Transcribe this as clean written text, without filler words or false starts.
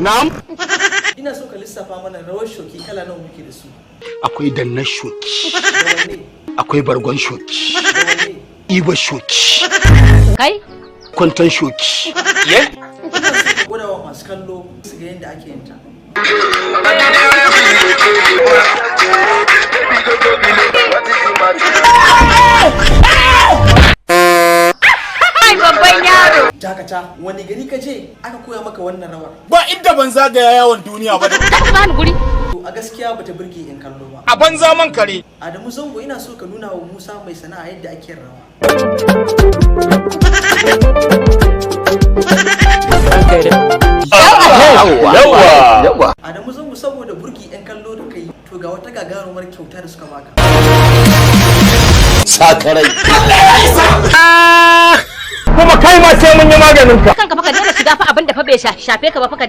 Na'am. Ina so ka lissafa mana rawar shoki kala nawa muke da su. Akwai dannar shoki. Da wanne? Akwai bargon shoki. Da wanne? Iba shoki. Kai? Kwantan shoki. Ina so ka gwada wa masu kallo su ga yadda ake yin ta. Ai babban yaro. Dakata, wani gari ka je aka koya maka wannan rawar? Ba inda ban zagaya yawon duniya ba. Ka bani guri. To a gaskiya bata burge in kallo ba. A banza man kare. Adamu Zango, ina so ka nuna wa Musa mai sana'a yadda ake yin rawa. Yawa. Adamu Zango, saboda burge yan kallo da kai, to ga wata gagarumar kyauta da suka baka. Sakarai. Kuma kai ma sai mun yi maganin ka. Kanka fa ka daina shiga fa abin da fa bai shafe ka ba fa ka.